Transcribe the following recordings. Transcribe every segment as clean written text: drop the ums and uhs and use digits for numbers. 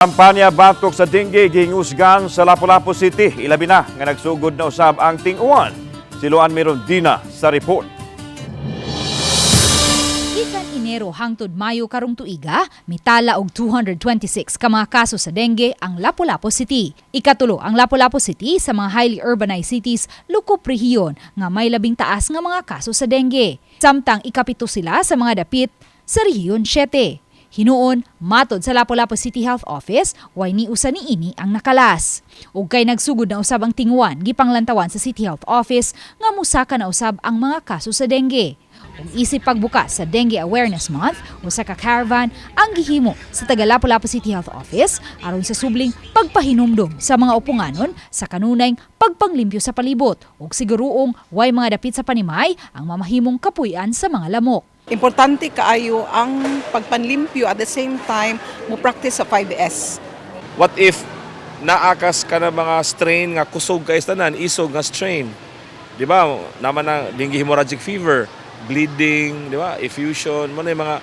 Kampanya batok sa dengue gihingusgan sa Lapu-Lapu City. Ilabi na nga nagsugod na usab ang ting-uwan. Si Luan Mirondina sa report. Gikan Enero hangtod Mayo karong tuiga, mitala og 226 ka mga kaso sa dengue ang Lapu-Lapu City. Ikatulo ang Lapu-Lapu City sa mga highly urbanized cities lukop rehiyon nga may labing taas nga mga kaso sa dengue. Samtang ikapito sila sa mga dapit sa Rehiyon 7. Hinuon, matod sa Lapu-Lapu City Health Office, way ni usa ni ini ang nakalas. Ug kay nagsugod na usab ang tinguan, gipanglantawan sa City Health Office nga musaka na usab ang mga kaso sa dengue. Ug isip pagbukas sa Dengue Awareness Month, usa ka caravan ang gihimo sa taga Lapu-Lapu City Health Office aron sa subling pagpahinumdom sa mga uponganon sa kanunay pagpanglimpyo sa palibot ug siguruong way mga dapit sa panimay ang mamahimong kapuy-an sa mga lamok. Importante kaayo ang pagpanlimpyo, at the same time mo practice sa 5S. What if naakas ka na mga strain nga kusog kay tanan, isog nga strain? Di ba? Naman na dengue hemorrhagic fever, bleeding, di ba? Effusion, mo na yung mga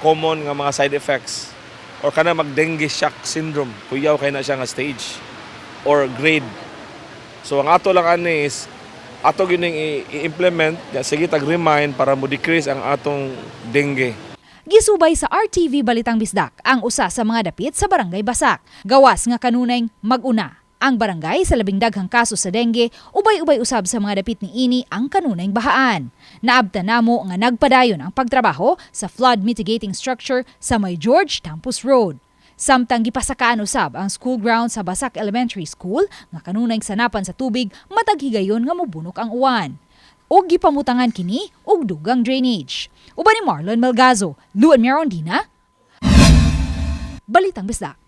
common nga mga side effects. Or kana mag dengue shock syndrome, kuyaw kay na siya nga stage or grade. So ang ato lang ani is ato gining i-implement, ya, sige tag remind para mo decrease ang atong dengue. Gisubay sa RTV Balitang Bisdak ang usa sa mga dapit sa Barangay Basak. Gawas nga kanunay mag-una ang barangay sa labing daghang kaso sa dengue, ubay-ubay usab sa mga dapit ni ini ang kanunay bahaan. Naabtan namo nga nagpadayon ang pagtrabaho sa flood mitigating structure sa may George Tampus Road. Samtang gipasakaan usab ang school ground sa Basak Elementary School nga kanunay sanapan sa tubig matag higayon nga mobunok ang uwan ug gipamutangan kini og dugang drainage. Uban ni Marlon Melgazo, Luan Mirondina, Balitang Bisdak.